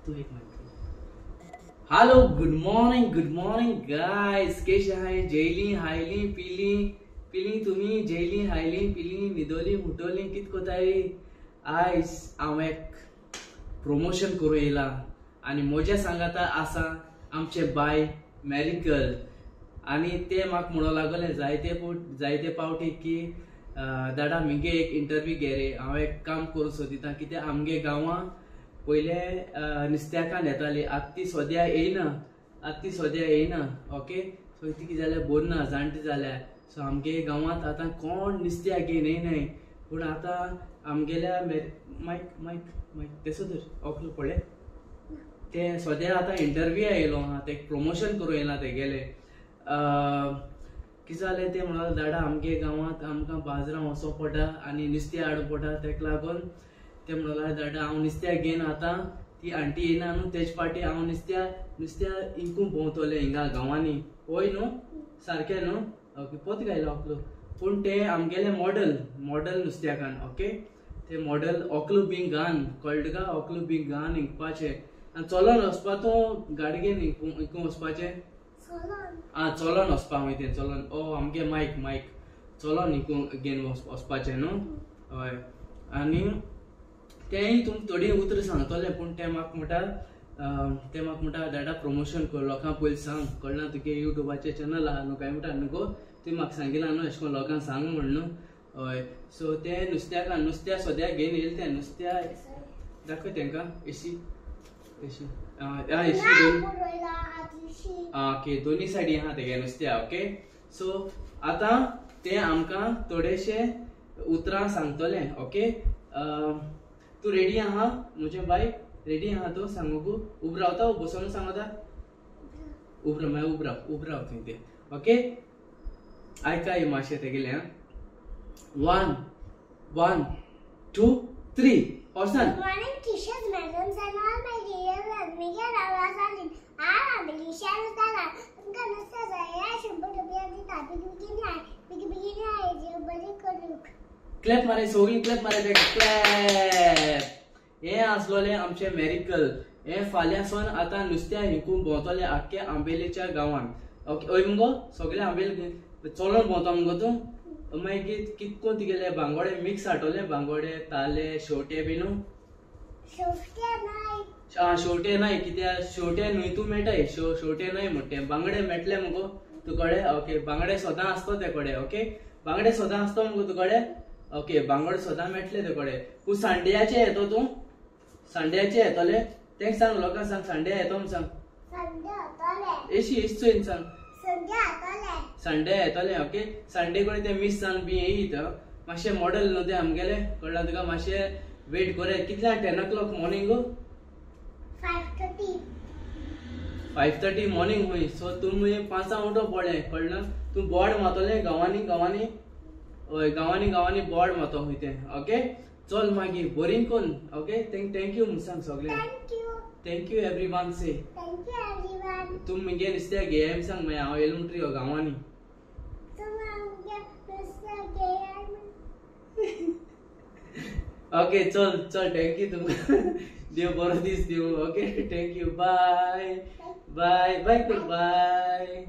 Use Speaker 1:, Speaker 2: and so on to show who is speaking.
Speaker 1: तूं एक mic. Hello, good morning, good morning guys. केशे आहाय? जेयली, हायली, पिली पिली तुमी? जेयली, हायली, पिली, न्हिदोली, मुटोली, कित कोताय? आयज हांव एक प्रमोशन करूं येयला आनी म्हज्या सांगाता आसा आमचे बाय मॅरिकल. आनी ते म्हाका म्हणूंक लागले जायते पावटी की दादा मिगे एक इंटरव्यू घे रे, हांव एक काम करूंक सोदिता. कित्याक आमगे गांवां पयले नुस्त्याकान येताली, आतां ती सद्या येयना, आतां ती सद्या येयना. ओके, सो ती कितें जाल्या बरी ना, जाणटी जाल्या. सो आमगे गांवांत आतां कोण नुस्त्याक घेवन येयनाय. पूण आतां आमगेल्या मायक मायक मायक तेसो धर ओकलो पळय ते सद्या आतां इंटरव्यू येयलो आहा, ते प्रमोशन करूं येयला तेगेले. कितें जालें तें म्हणून दादा आमगे गांवांत आमकां बाजारां वचोंक पडटा आनी नुस्तें हाडूंक पडटा. तेका लागून ते म्हणून दादा हांव नुस्त्याक घेवन आतां ती आंटी येयना न्हू तेज पाटी हांव नुस्त्या इंकूंक भोंवतलें हिंगा गांवांनी. हय न्हू, सारकें न्हू? ओके, पोत घायलो ओकलो. पूण ते आमगेले मॉडल मॉडल नुस्त्याकान. ओके, ते मॉडल ओकलो बी घान कळटा तुका, ओकलो बी घान इंकपाचें आनी चलोन वचपा तूं गाडी घेवन इंकूंक वचपाचें. आं, चलोन वचपा वयता तें, चलोन. ओ आमगे मायक मायक चलोन इंकूंक घेवन वचपाचें न्हू. हय, आनी तेंय तुमकां थोडीं उतरां सांगतलें. पूण तें म्हाका म्हणटा, तें म्हाका म्हणटा दादा प्रमोशन कर, लोकांक पयलीं सांग. कळना तुगे युट्यूबाचें चॅनल आहा न्हू काय म्हणटा न्हू गो, तुवें म्हाका सांगिलां न्हू अशें करून लोकांक सांग म्हण न्हू. हय, सो तें नुस्त्याक नुस्त्या सद्या घेवन येयलें तें नुस्त्या दाखय तेंकां. एशी एशी आं एशी दोन ओके, दोनी सायडी आहा तेगे नुस्त्या. ओके, सो आतां तें आमकां थोडेशे उतरां सांगतलें. ओके, तूं रेडी आहा म्हजें बाय? रेडी आहा तूं सांगूंक? उब रावता बसोन सांगता? उब राव, मागीर उब राव, उब राव थंय तें. ओके, आयकाय मातशें तेगेलें. 1 1 2 3 वोसान.
Speaker 2: Good morning, teachers, madams, and all my dear friends. Miguel Rosalyn. I'm Alicia Rosala. तुमकां नुस्तें जाय 100 रुपया दिता. बेगी बेगीन बेगी बेगीन देव बरें करूंक.
Speaker 1: क्लॅप मारे, सगळीं क्लॅप मारे तेका, क्लॅप. हें आसलोलें आमचें मॅरिकल. हें फाल्यां सावन आतां नुस्त्या हिकूंक भोंवतलें आख्ख्या आंबेलीच्या गांवांत. ओके, हय मुगो? सगळें आंबेल चलोन भोंवता मुगो तूं? मागीर कितको तुगेले बांगोडे मिक्स हाडटले, बांगोडे, ताले, शेवटे बी न्हू? आं, शेवटे नाय, कित्याक शेवटे न्हय तूं मेळटाय, शेवटे नाय म्हणटे. बांगडे मेळटले मुगो तुकडे? ओके, बांगडे सदां आसतो ते कडेन. ओके, बांगडे सदां आसतो मुगो तुकडे? ओके, बांगडे सदां मेळटले ते कडेन. पूण सांड्याचे येतो तूं? सांड्याचे येतले? तेंक सांग, लोकांक सांग, सांड्या येतो म्हूण सांग. एशी एश चोयन सांग, संडे येतले. ओके, संडे कडेन ते मिस जावन बी येयत. मातशें मॉडल न्हू तें आमगेलें, कळ्ळां तुका? मातशें वेट कोरे. कितल्यांक? 10 o'clock morning?
Speaker 2: 5:30.
Speaker 1: 5:30 morning हूंय. सो तुमी 5 उठो पडलें, कळ्ळें? तूं बोर्ड मारतलें गांवांनी गांवांनी. हय, गांवांनी गांवांनी बोर्ड मारतो हूंय तें. ओके, चल मागीर बरीं कोन. ओके, thank you म्हूण सांग सगळ्यांक.
Speaker 2: Thank you.
Speaker 1: Thank you everyone say.
Speaker 2: Thank you everyone.
Speaker 1: तूं मुगे नुस्त्या घेय म्हूण सांग, मागीर हांव येयलें म्हणटरी गांवांनी.
Speaker 2: तूं आमगे नुस्तें घेयाय.
Speaker 1: ओके, चल चल, thank you तुमकां. देव बरो दीस दिवं. Okay, thank you, bye bye bye, bye.